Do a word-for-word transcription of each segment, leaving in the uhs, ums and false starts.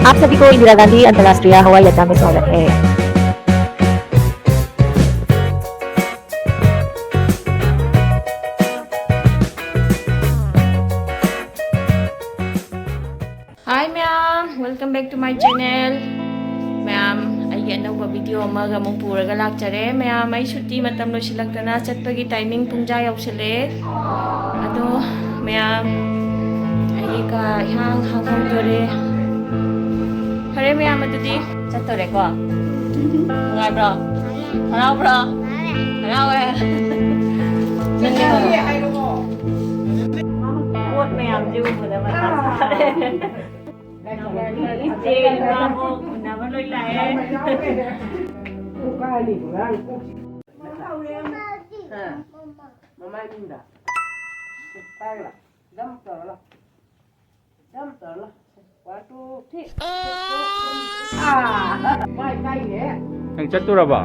आप सभी को इंदिरा गांधी अंतर्राष्ट्रीय हवाई अड्डा में स्वागत है। Hi ꯃꯌꯥꯝ, welcome back to my channel. ꯃꯌꯥꯝ, ꯑꯩꯒꯤ ꯑꯅꯧꯕ video ꯑꯃꯒ ꯑꯃꯨꯛ ꯄꯨꯔꯒ ꯂꯥꯛꯆꯔꯦ꯫ ꯃꯌꯥꯝ, ꯑꯩ ꯁꯨꯇꯤ ꯃꯇꯝ ꯂꯣꯏꯁꯤꯜꯂꯛꯇꯅ ꯆꯠꯄꯒꯤ timing ꯄꯨꯡꯖꯥ ꯌꯧꯁꯤꯜꯂꯛꯑꯦ꯫ ꯑꯗꯣ ꯃꯌꯥꯝ, ꯑꯩꯒꯤ ꯀꯥ ꯏꯍꯥꯡ ꯍꯥꯡꯍꯧꯗꯣꯔꯦ꯫ ꯐꯔꯦ ꯃꯌꯥꯝ, ꯑꯗꯨꯗꯤ ꯆꯠꯇꯣꯔꯦꯀꯣ꯫ ꯅꯨꯡꯉꯥꯏꯕ꯭ꯔꯣ? ꯍꯔꯥꯎꯕ꯭ꯔꯣ? ꯍꯔꯥꯎꯋꯦ꯫ ꯅꯪꯗꯤ ꯍꯔꯥꯎ-, ꯄꯣꯠ ꯃꯌꯥꯝꯁꯦ ꯎꯕꯗ ꯃꯊꯥ ꯁꯥꯔꯦ꯫ ꯏꯆꯦ ꯏꯃꯥꯕꯣꯛ ꯎꯅꯕ ꯂꯣꯏ ꯂꯥꯛꯑꯦ꯫ ꯍꯥ? ꯃꯃꯥꯏ ꯃꯤꯡꯗ꯫ ꯄꯥꯏꯔꯣ꯫ Jump ꯇꯧꯔꯣ꯫ Jump ꯇꯧꯔꯣ꯫ One, two, three. ꯑꯥ! ꯃꯥꯏ ꯀꯥꯏꯅꯦ꯫ ꯅꯪ ꯆꯠꯇꯣꯔꯕꯣ?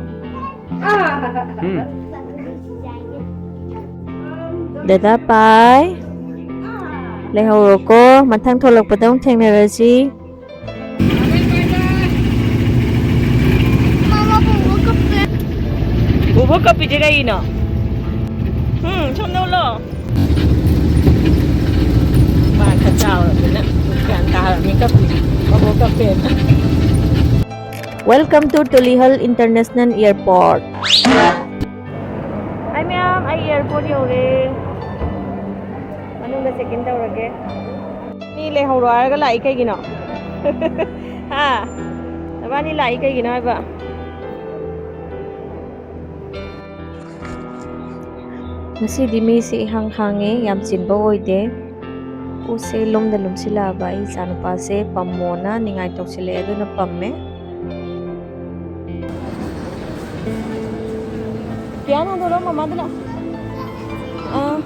ꯑꯥ! ꯎꯝ꯫ ꯗꯗꯥ ꯄꯥꯏ꯫ ꯂꯩꯍꯧꯔꯣꯀꯣ, ꯃꯊꯪ ꯊꯣꯛꯂꯛꯄꯗ ꯑꯃꯨꯛ ꯊꯦꯡꯅꯔꯁꯤ꯫ ꯃꯥꯃꯥ ꯄꯨꯕ ꯀꯞꯄꯦ꯫ ꯄꯨꯕ ꯀꯞꯄꯤꯁꯦ ꯀꯩꯒꯤꯅꯣ? ꯎꯝ, ꯁꯣꯝꯗ ꯎꯠꯂꯣ꯫ ꯃꯥ ꯈꯔ ꯆꯥꯎꯔꯕꯅꯤꯅ ꯒ꯭ꯌꯥꯟ ꯇꯥꯔꯕꯅꯤ ꯀꯞꯄꯤꯁꯦ꯫ ꯃꯕꯣꯛ ꯀꯞꯄꯦꯅ꯫ Welcome to Tulihal International Airport. ꯍꯥꯏ ꯃꯌꯥꯝ, ꯑꯩ airport ꯌꯧꯔꯦ꯫ ꯃꯅꯨꯡꯗ check in ꯇꯧꯔꯒꯦ꯫ ꯃꯤ ꯂꯩꯍꯧꯔꯣ ꯍꯥꯏꯔꯒ ꯂꯥꯛꯏ ꯀꯩꯒꯤꯅꯣ? ꯍꯥ? ꯅꯕꯥꯅꯤ ꯂꯥꯛꯏ ꯀꯩꯒꯤꯅꯣ ꯍꯥꯏꯕ? ꯉꯁꯤꯗꯤ ꯃꯤꯁꯦ ꯏꯍꯥꯡ ꯍꯥꯡꯉꯦ, ꯌꯥꯝ ꯆꯤꯟꯕ ꯑꯣꯏꯗꯦ꯫ ꯄꯣꯠꯁꯦ ꯂꯨꯝꯗ ꯂꯨꯝꯁꯤꯜꯂꯛꯑꯕ ꯑꯩ ꯏꯆꯥꯅꯨꯄꯥꯁꯦ ꯄꯝꯃꯣꯅ ꯅꯤꯡꯉꯥꯏ ꯇꯧꯁꯤꯜꯂꯛꯑꯦ, ꯑꯗꯨꯅ ꯄꯝꯃꯦ꯫ ꯀꯤꯌꯥꯟ ꯍꯟꯗꯣꯔꯛꯑꯣ, ꯃꯃꯥꯗ ꯂꯥꯛꯑꯣ꯫ ꯑꯥ꯫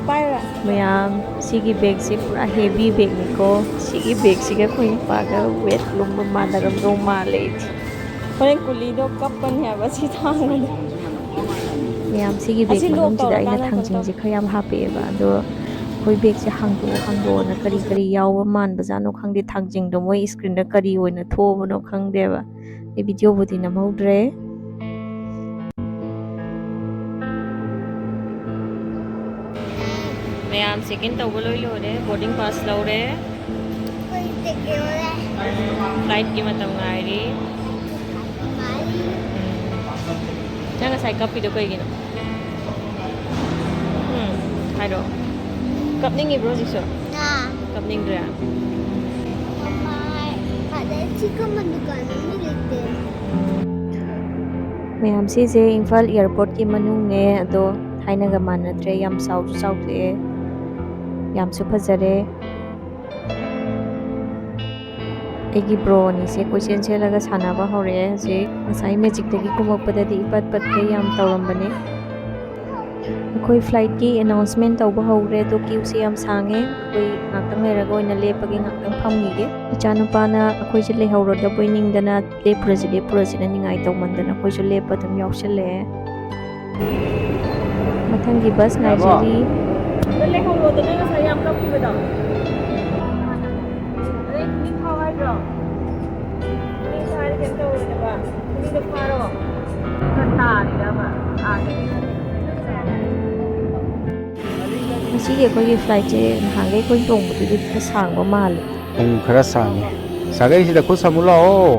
ꯄꯥꯏꯔꯣꯔꯥ? ꯃꯌꯥꯝ, ꯁꯤꯒꯤ bagꯁꯦ ꯄꯨꯔꯥ heavy bagꯅꯤꯀꯣ꯫ ꯁꯤꯒꯤ bagꯁꯤꯒ ꯑꯩꯈꯣꯏ ꯅꯨꯄꯥꯒ weight ꯂꯨꯝꯕ ꯃꯥꯟꯅꯔꯝꯗꯧ ꯃꯥꯜꯂꯦ ꯑꯩꯗꯤ꯫ ꯍꯣꯔꯦꯟ ꯀꯨꯂꯤꯗꯣ ꯀꯞꯄꯅꯤ ꯍꯥꯏꯕ ꯁꯤ ꯊꯥꯡꯕꯗ꯫ ꯃꯌꯥꯝ, ꯁꯤꯒꯤ bag ꯑꯁꯤ lock ꯃꯅꯨꯡꯁꯤꯗ ꯑꯩꯅ ꯇꯧꯔꯀꯥꯟꯗ ꯀꯩꯅꯣ ꯊꯥꯡꯖꯤꯡꯁꯦ ꯇꯧ- ꯈꯔ ꯌꯥꯝ ꯍꯥꯞꯄꯛꯑꯦꯕ, ꯑꯗꯣ ꯑꯩꯈꯣꯏ ꯕꯦꯒꯁꯦ ꯍꯥꯡꯗꯣꯛꯑꯣ ꯍꯥꯡꯗꯣꯛꯑꯣꯅ ꯀꯔꯤ ꯀꯔꯤ ꯌꯥꯎꯕ ꯃꯥꯟꯕꯖꯥꯠꯅꯣ ꯈꯪꯗꯦ, ꯊꯥꯡꯖꯤꯡꯗꯣ ꯃꯣꯏ ꯁ꯭ꯀ꯭ꯔꯤꯟꯗ ꯀꯔꯤ ꯑꯣꯏꯅ ꯊꯣꯛꯑꯕꯅꯣ ꯈꯪꯗꯦꯕ꯫ ꯑꯩ ꯚꯤꯗꯤꯑꯣꯕꯨꯗꯤ ꯅꯝꯍꯧꯗ꯭ꯔꯦ꯫ ꯃꯌꯥꯝ ꯆꯦꯛ ꯏꯟ ꯇꯧꯕ ꯂꯣꯏ ꯂꯣꯏꯔꯦ, ꯕꯣꯔꯗꯤꯡ ꯄꯥꯁ ꯂꯧꯔꯦ꯫ ꯑꯩꯈꯣꯏ ꯇꯤꯛ ꯌꯣꯜꯂꯦ꯫ ꯐ꯭ꯂꯥꯏꯠꯀꯤ ꯃꯇꯝ ꯉꯥꯏꯔꯤ꯫ ꯉꯥꯏꯔꯤ꯫ ꯎꯝ꯫ ꯅꯪ ꯉꯁꯥꯏ ꯀꯞꯄꯤꯗꯣ ꯀꯩꯒꯤꯅꯣ? ꯎꯝ, ꯍꯥꯏꯔꯛꯑꯣ꯫ ꯀꯞꯅꯤꯡꯉꯤꯕ꯭ꯔꯣ ꯍꯧꯖꯤꯛꯁꯨ? ꯑꯥ꯫ ꯀꯞꯅꯤꯡꯗ꯭ꯔꯦ? ꯃꯃꯥ, ꯐꯥꯗꯔ ꯆꯤꯛꯀꯟ ꯗꯨꯀꯥꯟ ꯑꯃ ꯂꯩꯇꯦ꯫ ꯃꯌꯥꯝ ꯁꯤꯁꯦ ꯏꯝꯐꯥꯜ ꯑꯦꯌꯥꯔꯄꯣꯔꯠꯀꯤ ꯃꯅꯨꯡꯅꯦ, ꯑꯗꯣ ꯊꯥꯏꯅꯒ ꯃꯥꯟꯅꯗ꯭ꯔꯦ, ꯌꯥꯝ ꯆꯥꯎꯁꯨ ꯆꯥꯎꯊꯣꯛꯑꯦ, ꯌꯥꯝꯁꯨ ꯐꯖꯔꯦ꯫ ꯑꯩꯒꯤ ꯕ꯭ꯔꯣ ꯑꯅꯤꯁꯦ ꯀꯣꯏꯆꯦꯟ ꯆꯦꯜꯂꯒ ꯁꯥꯟꯅꯕ ꯍꯧꯔꯛꯑꯦ ꯍꯧꯖꯤꯛ꯫ ꯉꯁꯥꯏ ꯃꯦꯖꯤꯛꯇꯒꯤ ꯀꯨꯝꯃꯛꯄꯗꯗꯤ ꯏꯄꯠ ꯄꯠꯈꯩ ꯌꯥꯝ ꯇꯧꯔꯝꯕꯅꯦ꯫ ꯑꯩꯈꯣꯏ ꯐ꯭ꯂꯥꯏꯠꯀꯤ ꯑꯦꯅꯥꯎꯟꯁꯃꯦꯟ ꯇꯧꯕ ꯍꯧꯔꯦ, ꯑꯗꯣ ꯀ꯭ꯌꯨꯁꯦ ꯌꯥꯝ ꯁꯥꯡꯉꯦ꯫ ꯑꯩꯈꯣꯏ ꯉꯥꯛꯇꯪ ꯂꯩꯔꯒ ꯑꯣꯏꯅ ꯂꯦꯞꯄꯒꯦ, ꯉꯥꯛꯇꯪ ꯐꯝꯈꯤꯒꯦ꯫ ꯏꯆꯥꯅꯨꯄꯥꯅ ꯑꯩꯈꯣꯏꯁꯦ ꯂꯩꯍꯧꯔꯗꯕꯣꯏ ꯅꯤꯡꯗꯅ "ꯂꯦꯞꯄꯨꯔꯁꯤ, ꯂꯦꯞꯄꯨꯔꯁꯤꯅ" ꯅꯤꯡꯉꯥꯏ ꯇꯧꯃꯟꯗꯅ ꯑꯩꯈꯣꯏꯁꯨ ꯂꯦꯞꯄ ꯑꯗꯨꯝ ꯌꯥꯎꯁꯜꯂꯛꯑꯦ꯫ ꯃꯊꯪꯒꯤ ꯕꯁ ꯉꯥꯏꯖꯔꯤ꯫ ꯑꯗꯣ ꯂꯩꯍꯧꯔꯣꯗꯅ ꯉꯁꯥꯏ ꯌꯥꯝ ꯀꯞꯈꯤꯕꯗꯣ꯫ ꯑꯗꯩ ꯈꯨꯅꯤꯡ ꯐꯥꯎ ꯍꯥꯏꯗ꯭ꯔꯣ? ꯈꯨꯅꯤꯡ ꯐꯥꯔꯗꯤ ꯀꯩꯝ ꯇꯧꯔꯣꯏꯗꯕ꯫ ꯈꯨꯅꯤꯡꯗꯣ ꯐꯥꯔꯣ꯫ ꯈꯔ ꯇꯥꯔꯤꯔꯕ? ꯑꯥꯗꯒꯤ꯫ ꯉꯁꯤꯒꯤ ꯑꯩꯈꯣꯏꯒꯤ ꯐ꯭ꯂꯥꯏꯠꯁꯦ ꯅꯍꯥꯟꯈꯩ ꯑꯩꯈꯣꯏ ꯇꯣꯡꯕꯗꯨꯗꯤ ꯈꯔ ꯁꯥꯡꯕ ꯃꯥꯜꯂꯦ꯫ ꯎꯝ, ꯈꯔ ꯁꯥꯡꯉꯦ꯫ ꯁꯥꯒꯩꯁꯤꯗ ꯈꯨꯠ ꯁꯝꯃꯨ ꯂꯥꯛꯑꯣ꯫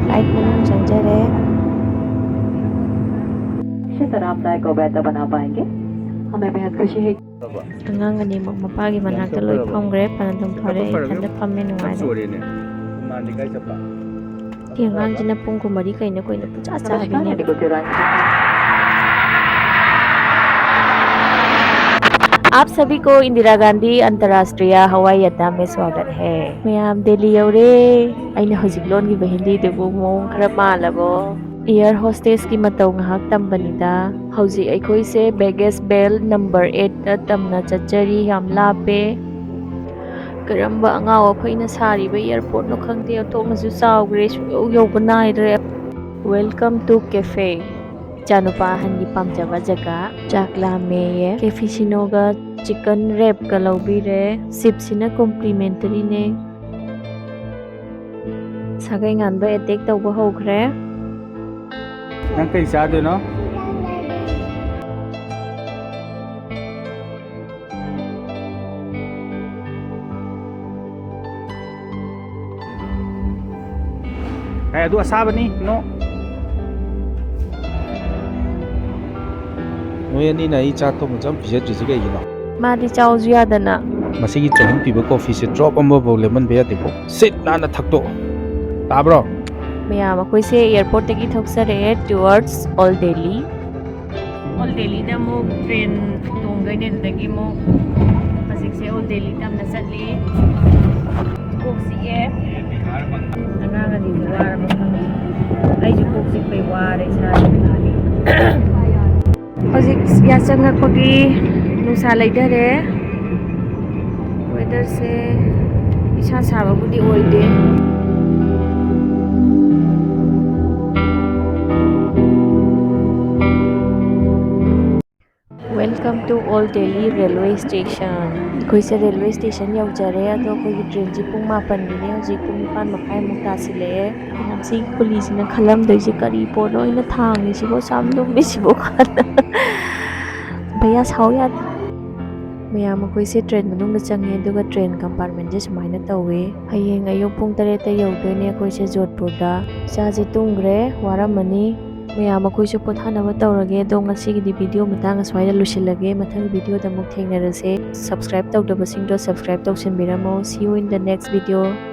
ꯐ꯭ꯂꯥꯏꯠ ꯃꯅꯨꯡ ꯆꯪꯖꯔꯦ꯫ अच्छे तरह अपना एक बैठा बना पाएंगे। हमें बेहद खुशी है। ꯑꯉꯥꯡ ꯑꯅꯤꯃꯛ ꯃꯄꯥꯒꯤ ꯃꯅꯥꯛꯇ ꯂꯣꯏ ꯐꯝꯈ꯭ꯔꯦ꯫ ꯐꯅ ꯑꯗꯨꯝ ꯐꯔꯦ, ꯑꯩ ꯏꯊꯟꯇ ꯐꯝꯃꯦ, ꯅꯨꯡꯉꯥꯏꯔꯦ꯫ ꯁꯤ ꯑꯉꯥꯡꯁꯤꯅ ꯄꯨꯡ ꯀꯨꯟꯃꯔꯤ ꯀꯩꯅ ꯀꯩꯅ ꯄꯨꯡꯆꯥ ꯆꯥꯕꯤꯅꯦꯕ꯫ आप सभी को इंदिरा गांधी अंतर्राष्ट्रीय हवाई अड्डा में स्वागत है। ꯃꯌꯥꯝ ꯗꯦꯜꯂꯤ ꯌꯧꯔꯦ꯫ ꯑꯩꯅ ꯍꯧꯖꯤꯛ ꯂꯣꯟꯈꯤꯕ ꯍꯤꯟꯗꯤꯗꯨꯕꯨ ꯃꯑꯣꯡ ꯈꯔ ꯃꯥꯜꯂꯕꯣ? ꯑꯦꯌꯔ ꯍꯣꯁꯇꯦꯁꯀꯤ ꯃꯇꯧ ꯉꯥꯏꯍꯥꯛ ꯇꯝꯕꯅꯤꯗ꯫ ꯍꯧꯖꯤꯛ ꯑꯩꯈꯣꯏꯁꯦ ꯕꯦꯒꯦꯖ ꯕꯦꯜ ꯅꯝꯕꯔ ꯑꯩꯠꯇ ꯇꯝꯅ ꯆꯠꯆꯔꯤ꯫ ꯌꯥꯝ ꯂꯥꯞꯄꯦ꯫ ꯀꯔꯝꯕ ꯑꯉꯥꯎ ꯑꯐꯩꯅ ꯁꯥꯔꯤꯕ ꯑꯦꯌꯔꯄꯣꯔꯠꯅꯣ ꯈꯪꯗꯦ, ꯑꯣꯟꯊꯣꯛꯅꯁꯨ ꯆꯥꯎꯈ꯭ꯔꯦ, ꯁꯨꯡꯌꯧ ꯌꯧꯕ ꯅꯥꯏꯗ꯭ꯔꯦ꯫ Welcome to cafe. ꯏꯆꯥꯅꯨꯄꯥ ꯑꯍꯟꯒꯤ ꯄꯥꯝꯖꯕ ꯖꯒꯥ꯫ ꯆꯥꯛ ꯂꯥꯝꯃꯦꯌꯦ꯫ ꯀꯦꯐꯤꯁꯤꯅꯣꯒ ꯆꯤꯀꯟ ꯔꯦꯞꯀ ꯂꯧꯕꯤꯔꯦ꯫ ꯁꯤꯞꯁꯤꯅ ꯀꯣꯝꯄ꯭ꯂꯤꯃꯦꯟꯇꯔꯤꯅꯦ꯫ ꯁꯥꯒꯩ ꯉꯥꯟꯕ ꯑꯦꯇꯦꯛ ꯇꯧꯕ ꯍꯧꯈ꯭ꯔꯦ꯫ ꯅꯪ ꯀꯩ ꯆꯥꯗꯣꯏꯅꯣ? ꯑꯦ, ꯑꯗꯨ ꯑꯁꯥꯕꯅꯤ꯫ No. ꯅꯣꯏ ꯑꯅꯤꯅ ꯑꯩ ꯆꯥꯛꯇꯣ ꯃꯆꯝ ꯄꯤꯖꯗ꯭ꯔꯤꯁꯦ ꯀꯩꯒꯤꯅꯣ? ꯃꯥꯗꯤ ꯆꯥꯎꯁꯨ ꯌꯥꯗꯅ꯫ ꯃꯁꯤꯒꯤ ꯆꯍꯨꯝ ꯄꯤꯕ ꯀꯣꯐꯤꯁꯦ ꯗ꯭ꯔꯣꯞ ꯑꯃꯐꯥꯎ ꯂꯦꯝꯍꯟꯕ ꯌꯥꯗꯦꯀꯣ꯫ ꯁꯤꯠ ꯅꯥꯟꯅ ꯊꯛꯇꯣꯛꯑꯣ꯫ ꯇꯥꯕ꯭ꯔꯣ? ꯃꯌꯥꯝ, ꯑꯩꯈꯣꯏꯁꯦ ꯑꯦꯌꯔꯄꯣꯔꯠꯇꯒꯤ ꯊꯣꯛꯆꯔꯛꯑꯦ, towards Old Delhi. ꯑꯣꯜ ꯗꯦꯜꯂꯤꯗ ꯑꯃꯨꯛ ꯇ꯭ꯔꯦꯟ ꯇꯣꯡꯗꯣꯏꯅꯦ, ꯑꯗꯨꯗꯒꯤ ꯑꯃꯨꯛ ꯍꯧꯖꯤꯛꯁꯦ ꯑꯣꯜ ꯗꯦꯜꯂꯤ ꯇꯝꯅ ꯆꯠꯂꯤ꯫ ꯀꯣꯛ ꯆꯤꯛꯑꯦ꯫ ꯑꯉꯥꯡ ꯑꯅꯤꯗꯤ ꯋꯥꯔꯕ ꯈꯪꯗꯦ꯫ ꯑꯩꯁꯨ ꯀꯣꯛ ꯆꯤꯛꯄꯩ ꯋꯥꯔꯦ ꯏꯁꯥꯁꯦ꯫ ꯍꯧꯖꯤꯛ ꯌꯥꯆꯪꯉꯛꯄꯒꯤ ꯅꯨꯡꯁꯥ ꯂꯩꯊꯔꯦ꯫ ꯋꯦꯗꯔꯁꯦ ꯏꯁꯥ ꯁꯥꯕꯕꯨꯗꯤ ꯑꯣꯏꯗꯦ꯫ Welcome to Old Delhi Railway Station. ꯑꯩꯈꯣꯏꯁꯦ ꯔꯦꯜꯋꯦ ꯁ꯭ꯇꯦꯁꯟ ꯌꯧꯖꯔꯦ, ꯑꯗꯣ ꯑꯩꯈꯣꯏꯒꯤ ꯇ꯭ꯔꯦꯟꯁꯤ ꯄꯨꯡ ꯃꯥꯄꯟꯒꯤꯅꯦ, ꯍꯧꯖꯤꯛ ꯄꯨꯡ ꯅꯤꯄꯥꯟ ꯃꯈꯥꯏꯃꯨꯛ ꯇꯥꯁꯤꯜꯂꯛꯑꯦ꯫ ꯃꯌꯥꯝꯁꯤ ꯀꯨꯂꯤꯁꯤꯅ ꯈꯜꯂꯝꯗꯣꯏꯁꯦ, "ꯀꯔꯤ ꯄꯣꯠꯅꯣ ꯑꯩꯅ ꯊꯥꯡꯉꯤꯁꯤꯕꯣ, ꯁꯨꯛ ꯌꯥꯝ ꯂꯨꯝꯃꯤꯁꯤꯕꯣ?" ꯀꯥꯏꯅ꯫ ꯚꯩꯌꯥ, ꯁꯥꯎ ꯌꯥꯗꯦ꯫ ꯃꯌꯥꯝ, ꯑꯩꯈꯣꯏꯁꯦ ꯇ꯭ꯔꯦꯟ ꯃꯅꯨꯡꯗ ꯆꯪꯉꯦ, ꯑꯗꯨꯒ ꯇ꯭ꯔꯦꯟ ꯀꯝꯄꯥꯔꯠꯃꯦꯟꯁꯦ ꯁꯨꯃꯥꯏꯅ ꯇꯧꯋꯦ꯫ ꯍꯌꯦꯡ ꯑꯌꯨꯛ ꯄꯨꯡ ꯇꯔꯦꯠꯇ ꯌꯧꯗꯣꯏꯅꯦ ꯑꯩꯈꯣꯏꯁꯦ ꯖꯣꯙꯄꯨꯔꯗ꯫ ꯏꯆꯥꯁꯦ ꯇꯨꯝꯈ꯭ꯔꯦ, ꯋꯥꯔꯝꯃꯅꯤ꯫ ꯃꯌꯥꯝ, ꯑꯩꯈꯣꯏꯁꯨ ꯄꯣꯊꯥꯅꯕ ꯇꯧꯔꯒꯦ꯫ ꯑꯗꯣ ꯉꯁꯤꯒꯤꯗꯤ ꯚꯤꯗꯤꯑꯣ ꯃꯇꯥꯡ ꯑꯁ꯭ꯋꯥꯏꯗ ꯂꯣꯏꯁꯤꯜꯂꯒꯦ꯫ ꯃꯊꯪ ꯚꯤꯗꯤꯑꯣꯗ ꯑꯃꯨꯛ ꯊꯦꯡꯅꯔꯁꯦ꯫ Subscribe ꯇꯧꯗꯕꯁꯤꯡꯗꯣ subscribe ꯇꯧꯁꯤꯟꯕꯤꯔꯝꯃꯣ꯫ See you in the next video.